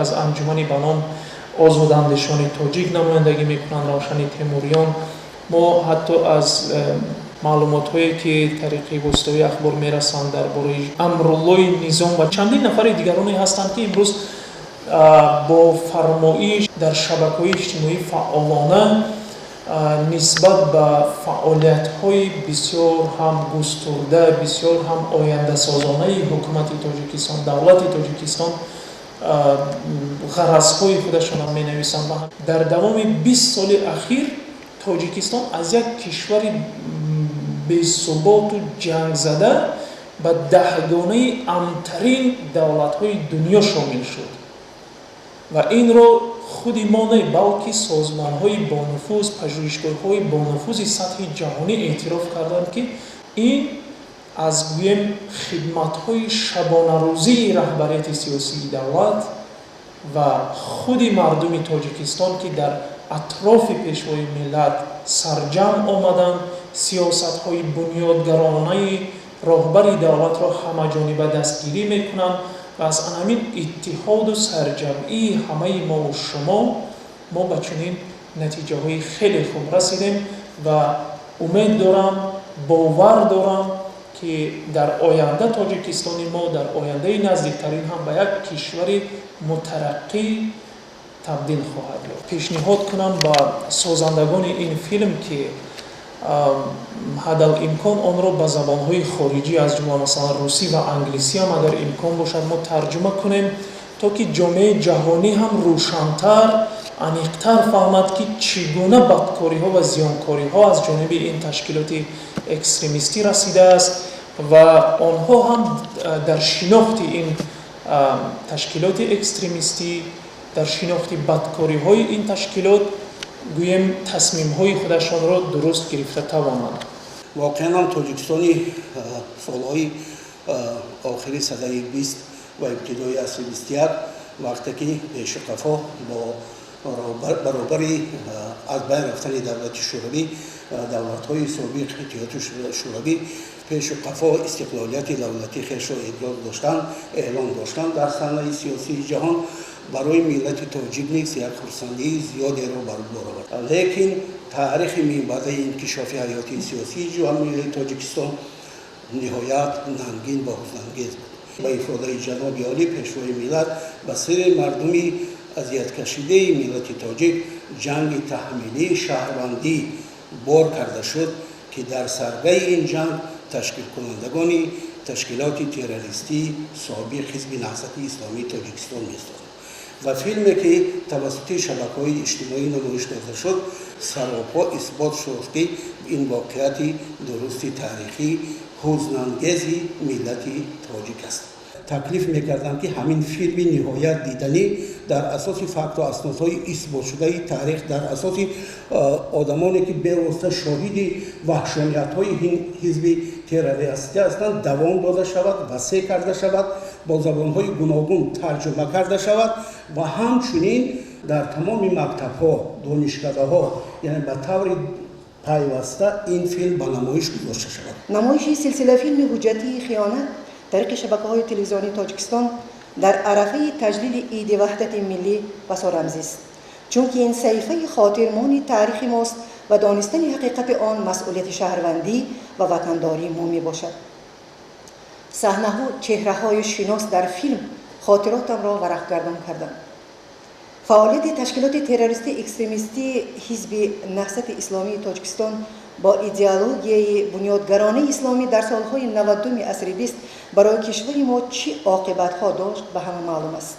S9: аз анҷумани ба ном Озодандешони тоҷик намояндагӣ мекунанд, Равшани Темуриён, мо ҳатто аз маълумотҳое, ки тариқи воситаҳои ахбор мерасанд, дар бораи Амруллои Низом ва чандин нафари дигароне ҳастанд, ки имрӯз бо фармоиш дар шабакаҳои иҷтимоӣ фаъолона нисбат ба фаъолиятҳои бисёр ҳам густурда, бисёр ҳам ояндасозонаи ҳукумати Тоҷикистон, давлати Тоҷикистон ғаразҳои худашонро менависанд. Ва дар давоми 20 соли ахир Тоҷикистон аз як кишвари бесуботу ҷангзада Ба 10гонаи амнтарин давлатҳои дунё шомил шуд ва инро худи мо не, балки созмонҳои бонуфуз, пажӯҳишгоҳҳои бонуфузи сатҳи ҷаҳонӣ эътироф карданд, ки ин аз, гӯем, хидматҳои шабонарӯзии раҳбарияти сиёсии давлат ва худи мардуми Тоҷикистон, ки дар атрофи Пешвои миллат сарҷамъ омаданд, сиёсатҳои бунёдгаронаи роҳбари давлатро ҳамаҷониба дастгирӣ мекунанд ва аз ҳамин иттиҳоду сарҷамъии ҳамаи мову шумо мо ба чунин натиҷаҳои хеле хуб расидем. Ва умед дорам, бовар дорам, ки дар оянда Тоҷикистони мо дар ояндаи наздиктарин ҳам ба як кишвари мутараққӣ табдил хоҳад ёфт. Пешниҳод кунам ба созандагони ин филм, ки ҳадал имкон онро ба забонҳои хориҷӣ, аз ҷумла, масалан, русӣ ва англисӣ ҳам агар имкон бошад, мо тарҷума кунем, то ки ҷомеаи ҷаҳонӣ ҳам рӯшантар, аниқтар фаҳмад, ки чӣ гуна бадкориҳо ва зиёнкориҳо аз ҷониби ин ташкилоти экстремистӣ расидааст ва онҳо ҳам дар шинохти ин ташкилоти экстремистӣ, дар шинохти бадкориҳои ин ташкилот, гӯем, тасмимҳои худашонро дуруст гирифта тавонанд.
S10: Воқеан ҳам Тоҷикистони солҳои охири садаи 20 ва ибтидои асри 21, вақте ки пешу қафо бо баробари аз байн рафтани давлати Шӯравӣ, давлатҳои собиқ Иттиҳоди Шӯравӣ пешу қафо истиқлолияти давлатӣ хешро эътироф доштанд, эълон доштанд, дар саҳнаи сиёсии ҷаҳон барои миллати тоҷик низ як хурсандии зиёдеро бар овард. Лекин таърихи минбаъдаи инкишофи ҳаёти сиёсии ҷамъияти Тоҷикистон ниҳоят нангин ва ҳузнангез буд. Ба ифодаи ҷаноби олӣ, Пешвои миллат, ба сири мардуми азияткашидаи миллати тоҷик ҷанги таҳмилии шаҳрвандӣ бор карда шуд, ки дар саргаи ин ҷанг ташкилкунандагони ташкилоти террористии собиқ Ҳизби Наҳзати Исломии Тоҷикистон меистоданд. Ва филме, ки тавассути шабакаҳои иҷтимоӣ намоиш дода шуд, саропо исбот шуд, ки ин воқеияти дурусти таърихӣ ҳузнангези миллати тоҷик аст. Таклиф мекардам, ки ҳамин филми ниҳоят диданӣ дар асоси факту аснодҳои исботшудаи таърих, дар асоси одамоне, ки бевосита шоҳиди ваҳшониятҳои ҳизби террористӣ ҳастанд, давом дода шавад, васеъ карда шавад, бо забонҳои гуногун тарҷума карда шавад ва ҳамчунин дар тамоми мактабҳо, донишкадаҳо, яъне ба таври пайваста ин филм ба намоиш гузошта шавад.
S11: Намоиши силсилафилми ҳуҷҷатии «Хиёнат» тариқи шабакаҳои телевизионии Тоҷикистон дар арафаи таҷлили Иди Ваҳдати миллӣ басо рамзист, чунки ин саҳифаи хотирмони таърихи мост ва донистани ҳақиқати он масъулияти шаҳрвандӣ ва ватандории мо мебошад. Саҳнаҳо, чеҳраҳои шинос дар филм хотиротамро варақгардон карданд. Фаъолияти ташкилоти террористӣ экстремистии Ҳизби Наҳзати Исломии Тоҷикистон бо идеологияи бунёдгаронаи исломӣ дар солҳои 90-уми асри 20 барои кишвари мо чӣ оқибатҳо дошт, ба ҳама маълум аст.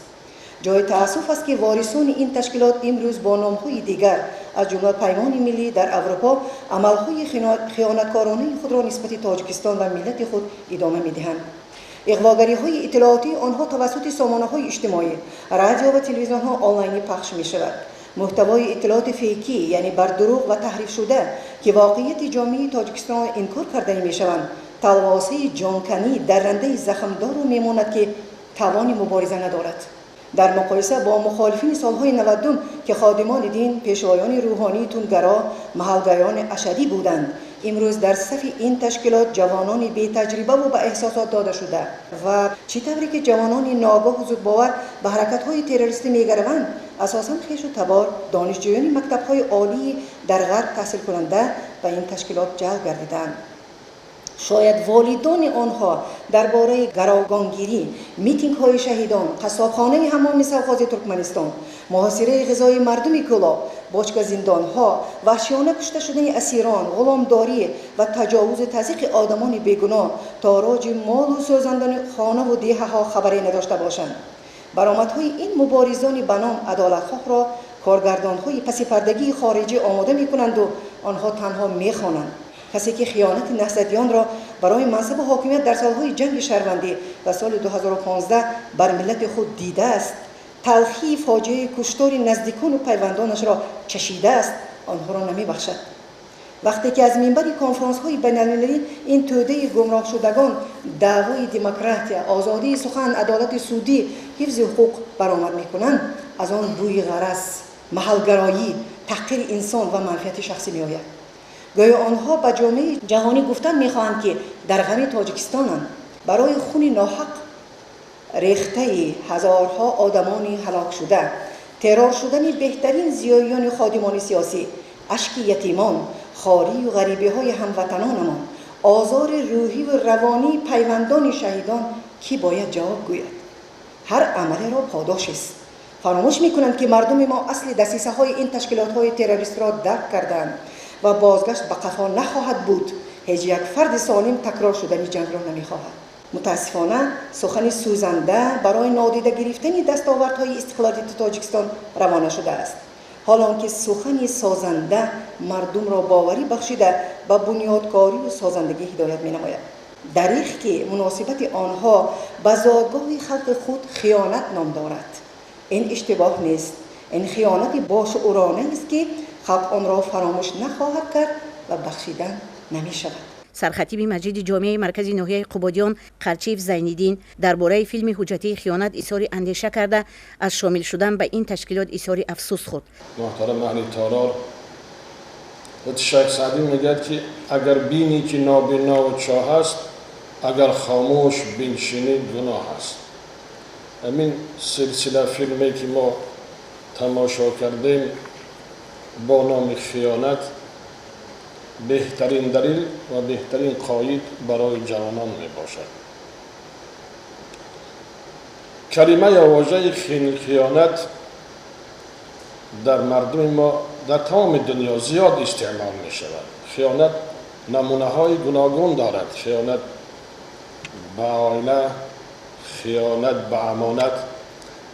S11: Ҷои таассуф аст, ки ворисони ин ташкилот имрӯз бо номҳои дигар, аз ҷумла Паймони миллӣ, дар Аврупо амалҳои хиёнаткоронаи худро нисбати Тоҷикистон ва миллати худ идома медиҳанд. Иғвогариҳои иттилоотии онҳо тавассути сомонаҳои иҷтимоӣ, радио ва телевизионҳо онлайнӣ пахш мешавад. Муҳтавои иттилооти фейкӣ, яъне бардурӯғ ва таҳрифшуда, ки воқеияти ҷомеаи Тоҷикистонро инкор карданӣ мешаванд, талвосаи ҷонканӣ даррандаи захмдору мемонад, ки тавони мубориза надорад. Дар муқоиса бо мухолифини солҳои 90-ум, ки ходимони дин, пешвоёни рӯҳонии тундгаро, маҳалгарони ашадӣ буданд, имрӯз дар сафи ин ташкилот ҷавонони бетаҷрибаву ба эҳсосот дода шуда ва чӣ тавре ки ҷавонони ногоҳу зудбовар ба ҳаракатҳои террористӣ мегараванд, асосан хешу табор, донишҷӯёни мактабҳои олии дар ғарб таҳсилкунанда ба ин ташкилот ҷалб гардидаанд. Шояд волидони онҳо дар бораи гаравгонгирӣ, митингҳои шаҳидон, қассобхонаи ҳамоми совхози Туркманистон, муҳосираи ғизои мардуми Кӯлоб, бочка зиндонҳо, ваҳшиёна кушта шудани асирон, ғуломдорӣ ва таҷовузи тазиқи одамони бегуноҳ, тороҷи молу сӯзондани хонаву деҳаҳо хабаре надошта бошанд. Баромадҳои ин муборизони ба ном адолатхоҳро коргардонҳои пасипардагии хориҷӣ омода мекунанду онҳо танҳо мехонанд. Касе ки хиёнати наҳзатиёнро Барои мансабу ҳокимият дар солҳои ҷанги шаҳрвандӣ ва соли 2015 бар миллати худ дидааст, талхии фоҷиаи куштори наздикону пайвандонашро чашидааст, онҳоро намебахшад. Вақте ки аз минбари конфронсҳои байналмилалӣ ин тӯдаи гумроҳшудагон даъвои демократия, озодии сухан, адолати судӣ, ҳифзи ҳуқуқ баромад мекунанд, аз он бӯи ғараз, маҳалгароӣ, таҳқири инсон ва манфиати шахсӣ меояд. Гӯё онҳо ба ҷомеаи ҷаҳонӣ гуфтан мехоҳанд, ки дар ғами Тоҷикистонанд. Барои хуни ноҳақ рехтаи ҳазорҳо одамони ҳалокшуда, террор шудани беҳтарин зиёиёни ходимони сиёсӣ, ашки ятимон, хорию ғарибиҳои ҳамватанонамон, озори рӯҳиву равонии пайвандони шаҳидон кӣ бояд ҷавоб гӯяд? Ҳар амалеро подошест. Фаромӯш мекунанд, ки мардуми мо асли дасисаҳои ин ташкилотҳои террористро дарк кардаанд ва бозгашт ба қафо нахоҳад буд. Ҳеҷ як фарди солим такрор шудани ҷангро намехоҳад. Мутаассифона, сухани сӯзанда барои нодида гирифтани дастовардҳои истиқлолияти Тоҷикистон равона шудааст, ҳоло он ки сухани созанда мардумро боварӣ бахшида ба бунёдкорию созандагӣ ҳидоят менамояд. Дареғ ки муносибати онҳо ба зодгоҳи халқи худ хиёнат ном дорад. Ин иштибоҳ нест, ин хиёнати бошууронаест, ки халқ онро фаромӯш нахоҳад кард ва бахшидан намешавад.
S2: Сархатиби маҷиди ҷомеаи маркази ноҳияи Қубодиён Қарчиев Зайниддин дар бораи филми ҳуҷҷатии хиёнат изҳори андеша карда, аз шомил шудан ба ин ташкилот изҳори афсӯс худ.
S12: Муҳтарам аҳли толор, шайх Саъдӣ мегӯяд, ки агар бинӣ ки нобинову чоҳ аст, агар хомӯш биншинӣ гуноҳ аст. Ҳамин силсила филме ки мо тамошо кардем бо номи хиёнат беҳтарин далил ва беҳтарин қоид барои ҷавонон мебошад. Калима ё вожаи хиёнат дар мардуми мо дар тамоми дунё зиёд истеъмол мешавад. Хиёнат намунаҳои гуногун дорад. Хиёнат ба оила, хиёнат ба амонат,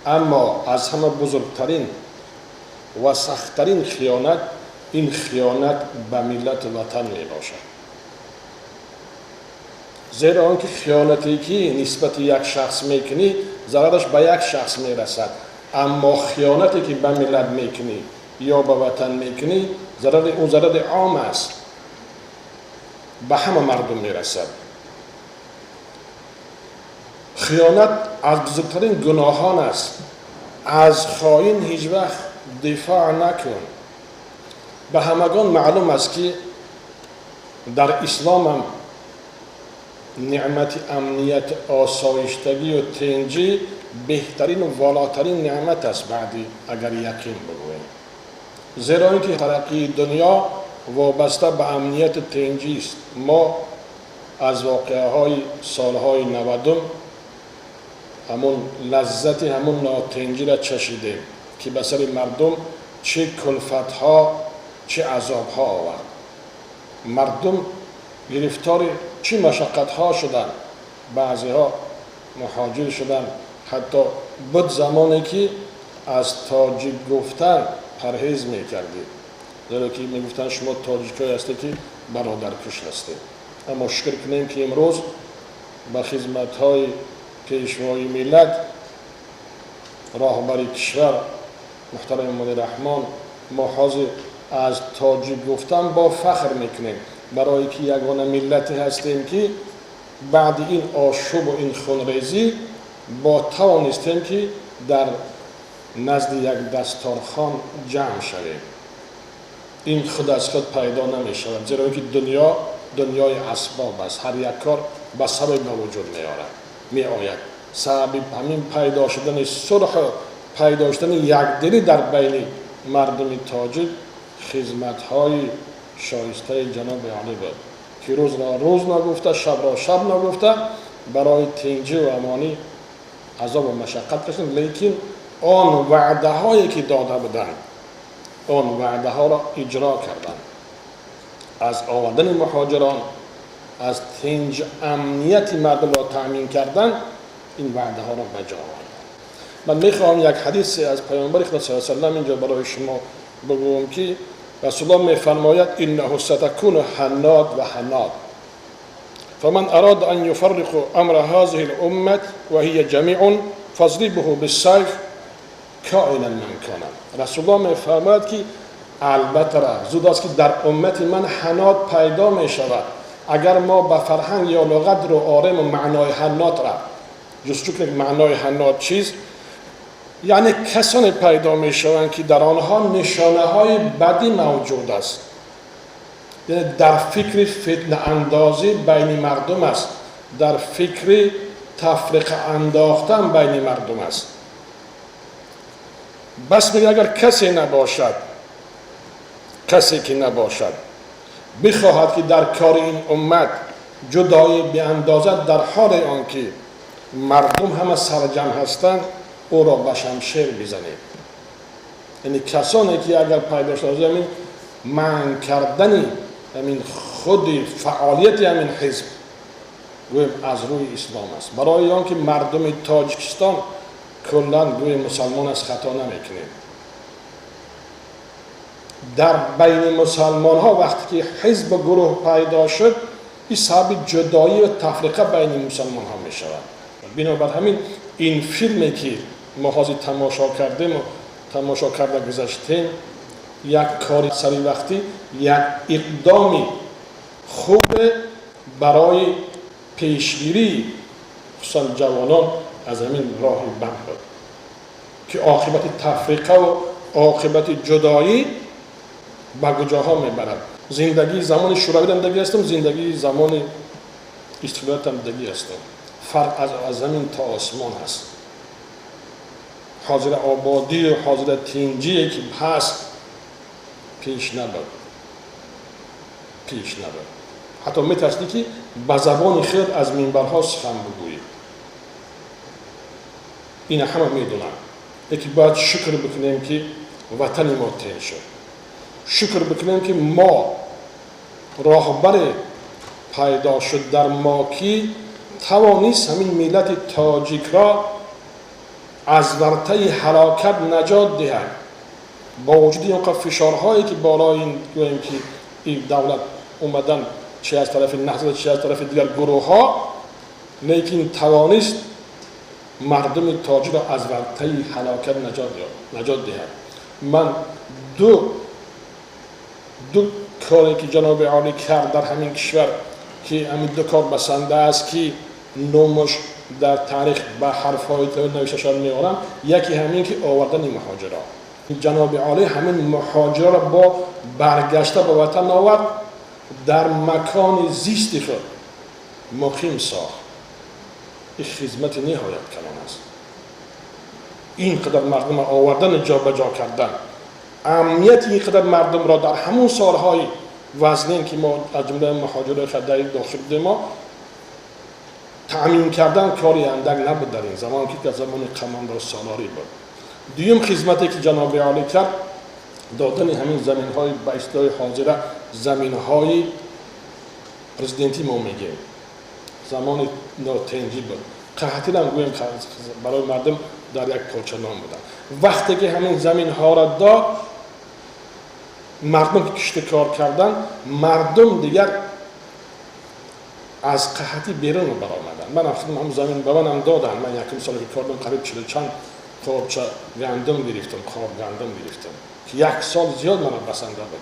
S12: аммо аз ҳама бузургтарин ва сахттарин хиёнат ин хиёнат ба миллату ватан мебошад. Зеро он ки хиёнате ки нисбати як шахс мекунӣ, зарараш ба як шахс мерасад, аммо хиёнате ки ба миллат мекунӣ ё ба ватан мекунӣ, зарари ӯ зарари ом аст, ба ҳама мардум мерасад. Хиёнат аз бузургтарин гуноҳон аст. Аз хоин ҳеҷ вақт дифоъ накун. Ба ҳамагон маълум аст, ки дар исломам неъмати амният, осоиштагию тинҷӣ беҳтарину волотарин неъмат аст, баъди агар яқин бигӯем. Зеро ин ки тараққии дунё вобаста ба амнияти тинҷист. Мо аз воқеаҳои солҳои 90 ҳамун лаззати ҳамун нотинҷиро чашидем, ки ба сари мардум чӣ кулфатҳо, чӣ азобҳо овард. Мардум гирифтори чӣ машаққатҳо шуданд. Баъзеҳо муҳоҷир шуданд. Ҳатто буд замоне ки аз тоҷик гуфтан парҳез мекардед, зеро ки мегуфтанд шумо тоҷикҳое ҳастед ки бародаркуш ҳастед. Аммо шукр кунем, ки имрӯз ба хизматҳои пешвои миллат, роҳбари кишвар муҳтарам Эмомалӣ Раҳмон, мо ҳозир аз тоҷик гуфтан бо фахр мекунем, барое ки ягона миллате ҳастем, ки баъди ин ошӯбу ин хунрезӣ бо тавонистем, ки дар назди як дасторхон ҷамъ шавем. Ин худ аз худ пайдо намешавад, зеро ки дунё дунёи асбоб аст. Ҳар як кор ба сабаб ба вуҷуд меояд. Сабаби ҳамин пайдо шудани сулҳу пайдо шудани якдилӣ дар байни мардуми тоҷик хизматҳои шоистаи ҷаноби олӣ буд, ки рӯзро рӯз нагуфта, шабро шаб нагуфта барои тинҷӣ ва амонӣ азобу машаққат кашиданд. Лекин он ваъдаҳое ки дода буданд, он ваъдаҳоро иҷро карданд. Аз овардани муҳоҷирон, аз тинҷ амнияти мардумро таъмин кардан, ин ваъдаҳоро ба ҷо оварданд. Ман мехоҳам як ҳадисе аз паёмбари Худо саллаллоҳу алайҳи васаллам инҷо барои шумо бигӯям, ки расулуллоҳ мефармояд: иннаҳу сатакуну ҳаннод ва ҳаннод. فمن أراد أن يفرق أمر هذه الأمة وهي جميع فاضربه بالسيف کائنا من کان. رسول الله میفرماید که البته زود است که در امت من حنات پیدا می شود. اگر ما به فرهنگ یا لغت رو آریم و معنای حنات را جستجو کنیم، معنای حنات چیست، یعنی کسانی پیدا می شوند که در آنها نشانه های بدی موجود است، یعنی در فکر فتنه اندازی بین مردم است، در فکر تفرقه انداختن بین مردم است. بس میگه اگر کسی نباشد، کسی که نباشد بخواهد که در کار این امت جدایی بیاندازد، در حال آنکه مردم همه سرجم هستند، او را به شمشیر بزنید. یعنی کسانی که اگر پیدا شد همین منع کردن همین خود فعالیت همین حزب گویم از روی اسلام است، برای آنکه مردم تاجیکستان کلا گوی مسلمان از خطا نمیکنیم. در بین مسلمان ها وقتی که حزب و گروه پیدا شد، این سبب جدایی و تفرقه بین مسلمان ها می شود. بنابر همین این فیلمی که ما حاضر تماشا کردیم و تماشا کرده گذشتیم، یک کاری سری وقتی، یک اقدامی خوب برای پیشگیری خصوصا جوانان از همین راه بد بود که عاقبت تفریقه و عاقبت جدایی به کجاها میبرد. زندگی زمان شوروی هم دیگه هستم، زندگی زمان استقلال هم دیگه هستم. فرق از زمین تا آسمان هست. حاضر آبادی و حاضر تینجی که هست پیش نبود، پیش نبود. حتی میترسیدی که به زبان خود از منبرها سخن بگویی. این همه میدونن. یکی باید شکر بکنیم که وطن ما تین شد، شکر بکنیم که ما راهبر پیدا شد در ما که توانست همین ملت تاجیک را از ورطه هلاکت نجات دهد. با وجود اینقدر فشارهایی که بالای این گوییم که این دولت اومدن، چه از طرف نهضت چه از طرف دیگر گروه ها، لیکن توانست مردم تاجیک را از ورطه هلاکت نجات دهد. من دو کاری که جناب عالی کرد در همین کشور که همین دو کار بسنده است که نومش در تاریخ به حرف‌های نوشته شده میارم، یکی همین که آوردن مهاجرا. جناب عالی همین مهاجرا را با برگشته به وطن آورد، در مکان زیست خود مقیم ساخت. این خدمت نهایت کلان است. اینقدر مردم آوردن جابجا کردن، امنیت اینقدر مردم را در همون سالهای وزنین که ما از جمله مهاجرای خدایی داخل بودیم ما تأمین کردن کاری اندک نبود در این زمان که در زمان قماندار سالاری بود. دویم خدمتی که جناب عالی کرد دادن همین زمین‌های به اصطلاح حاضره زمین‌های پرزیدنتی ما میگیم، زمان ناتنجی بود، قحطی هم گویم برای مردم در یک پارچه نان بودن. وقتی که همین زمین‌ها را داد، مردم که کشت کار کردن، مردم دیگر از قحطی بیرون برآمدن. من خودم هم زمین به منم دادن. من یکم سال که کار دادم قریب 40 چند قابچه گندم گرفتم، خواب گندم گرفتم که یک سال زیاد من بسنده بود.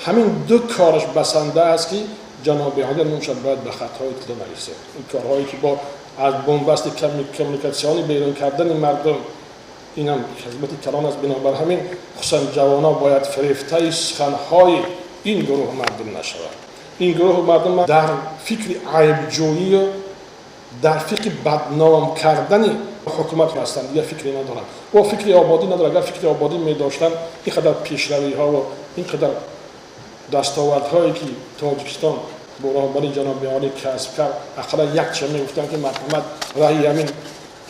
S12: همین دو کارش بسنده است که جناب عالی نمشد باید به خطای اطلاع نرسه. این کارهایی که با از بنبست کمیونیکاسیونی بیرون کردن مردم، اینم خدمت کلان است. بنابر همین خصوصا جوانان باید فریفته سخنهای این گروه مردم نشود. این گروه مردم در فکر عیبجویی و در فکر بدنام کردن حکومت هستند، دیگر فکری ندارند و فکر آبادی ندارند. اگر فکر آبادی می داشتن اینقدر پیشروی ها و اینقدر دستاوردهایی که تاجیکستان با راهبری جناب عالی کسب کرد، اقلا یک چه می گفتن که مرحمت راهی همین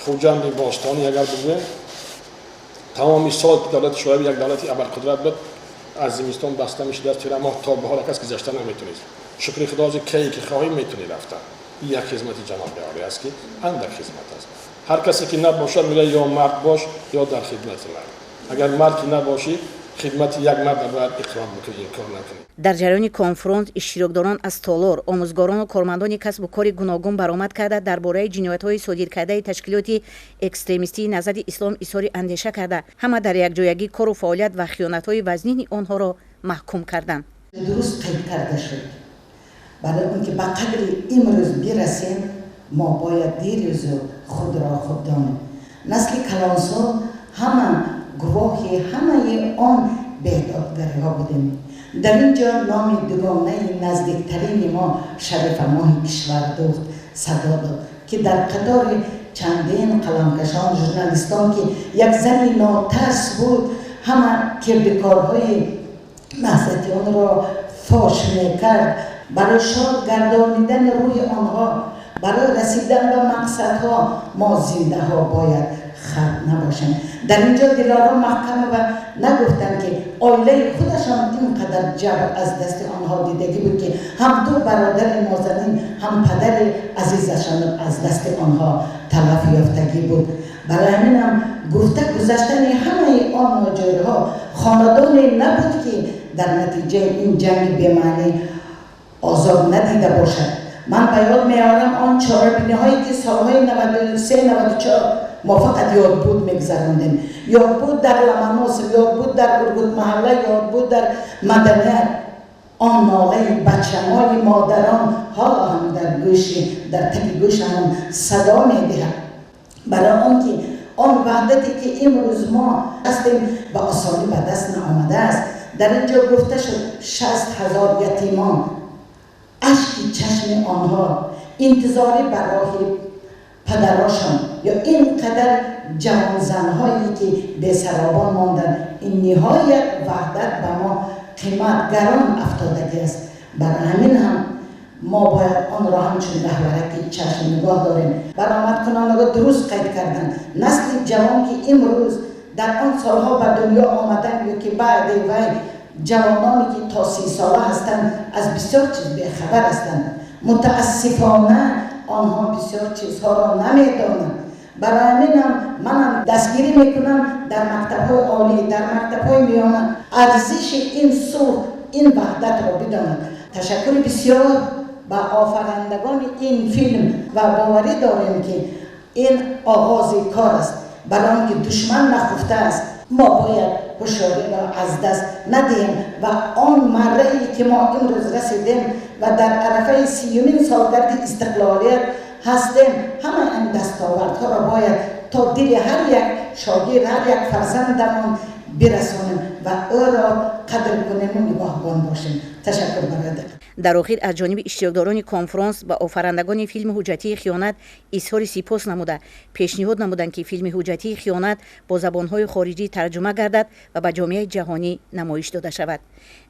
S12: خوجند باستانی اگر بگویم تمام سال دولت شوروی یک دولت ابرقدرت بود، از زمستان بسته میشه در تیر ماه تا بهار کس گذشته نمیتونید. شکر خدا از کی که خواهی میتونی رفتن. این یک خدمت جناب عالی است که اندک خدمت است. هر کسی که نباشد میگه یا مرد باش یا در خدمت مرد. اگر مرد که نباشی Хидмати як мард бояд иқрор бикунӣ, инкор накунӣ.
S2: Дар ҷараёни конфронс иштирокдорон аз толор, омӯзгорону кормандони касбу кори гуногун баромад карда, дар бораи ҷиноятҳои содиркардаи ташкилоти экстремистии Наҳзати Ислом изҳори андеша карда, ҳама дар якҷоягӣ кору фаъолият ва хиёнатҳои вазнини онҳоро маҳкум карданд.
S13: Дуруст қайд карда шуд, барои он ки ба қадри имрӯз бирасем, мо бояд дирӯзу худро хуб донем. Насли калонсол ҳама гувоҳи ҳамаи он беҳдодгариҳо будем. Дар ин ҷо номи дугонаи наздиктарини мо, Шарифамоҳи Кишвардухт, садо дод, ки дар қатори чандин қаламкашон, журналистон, ки як зани нотарс буд, ҳама кирдикорҳои наҳзатионро фош мекард. Барои шод гардонидани рӯҳи онҳо, барои расидан ба мақсадҳо мо зиндаҳо бояд хар набошем. Дар ин ҷо Дилоро Маҳкамова нагуфтанд, ки оилаи худашон ин қадар ҷабр аз дасти онҳо дидагӣ буд, ки ҳам ду бародари нозанин, ҳам падари азизашон аз дасти онҳо талаф ёфтагӣ буд. Барои ҳаминам гуфта гузаштани ҳамаи он ноҷориҳо, хонадоне набуд, ки дар натиҷаи ин ҷанги бемаънӣ озор надида бошад. Ман ба ёд меорам он чорабиниҳое, ки солҳои 93, 94 мо фақат ёдбуд мегузарондем. Ёдбуд дар Ламаносов, ёдбуд дар Ургутмаҳалла, ёдбуд дар Маданият. Он нолаи бачамои модарон ҳоло ҳам дар гӯши, дар таги гӯшамон садо медиҳад. Барои он ки он ваҳдате, ки имрӯз мо ҳастем, ба осонӣ ба даст наомадааст. Дар ин ҷо гуфта шуд, 60 000 ятимон, ашки чашми онҳо, интизорӣ ба роҳи падарошон ё ин қадар ҷавонзанҳое, ки бесаробон монданд, ин ниҳоят ваҳдат ба мо қимат гарон афтодагӣ аст. Барои ҳамин ҳам мо бояд онро ҳамчун раҳвараки чашм нигоҳ дорем. Баромадкунандагон дуруст қайд карданд, насли ҷавон, ки имрӯз дар он солҳо ба дунё омаданд ё ки баъди вай, ҷавононе, ки то 30 сола ҳастанд, аз бисёр чиз бехабар ҳастанд. Мутаассифона, онҳо бисёр чизҳоро намедонанд. Барои ҳаминам манам дастгирӣ мекунам, дар мактабҳои олӣ, дар мактабҳои миёна арзиши ин сулҳ, ин ваҳдатро бидонанд. Ташаккури бисёр ба офарандагони ин филм ва боварӣ дорем, ки ин оғози кор аст. Барои он ки душман нахуфтааст, мо бояд ҳушёриро аз даст надиҳем ва он маррае, ки мо имрӯз расидем ва дар арафаи 30-умин солгарди истиқлолият ҳастем, ҳамаи ин дастовардҳоро бояд то дили ҳар як шогирд, ҳар як фарзандамон бирасонем ва ӯро қадр кунему нигоҳбон бошем. Ташаккур барои диққат.
S2: Дар охир аз ҷониби иштирокдорони конфронс ба офарандагони филми ҳуҷҷатии «Хиёнат» изҳори сипос намуда, пешниҳод намуданд, ки филми ҳуҷҷатии «Хиёнат» бо забонҳои хориҷӣ тарҷума гардад ва ба ҷомеаи ҷаҳонӣ намоиш дода шавад.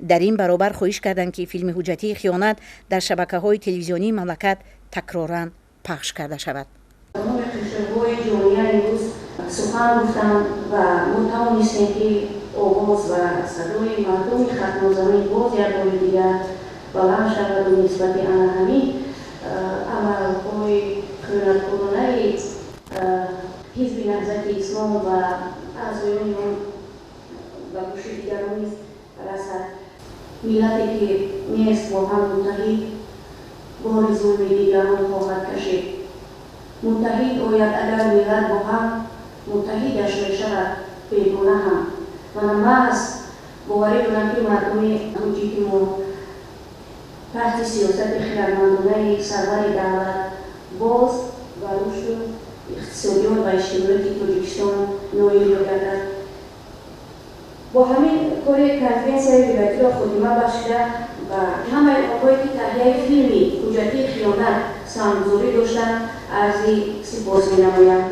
S2: Дар ин баробар хоҳиш карданд, ки филми ҳуҷҷатии «Хиёнат» дар шабакаҳои телевизионии мамлакат такроран пахш карда шавад.
S3: Тамоми қишрҳои ҷомеа имрӯз сухан гуфтанд ва мо тавонистем, ки овоз ва садои мардуми Хатлонзамин боз як бори дигар баланд шаваду нисбати ана ҳамин амалҳои хиёнаткоронаи ҳизби Наҳзати Ислом ва аъзоёни он ба гӯши дигарон низ расад. Миллате, ки нест бо ҳам муттаҳид, бори зулми дигарон хоҳад кашид. Муттаҳид ояд агар миллат бо ҳам, муттаҳидаш мешавад бегона ҳам. Мана маҳз боварӣ дорам, ки мардуми тоҷики мо таҳти сиёсати хирадмандонаи сарвари давлат боз ба рушду иқтисодиёт ва иҷтимоияти Тоҷикистон ноил мегардад. Бо ҳамин кори конференсияи вилоятиро хотима бахшида, ба ҳамаи онҳое, ки таҳияи филми ҳуҷҷатии «Хиёнат» саҳмгузорӣ доштанд, арзи сипос менамоям.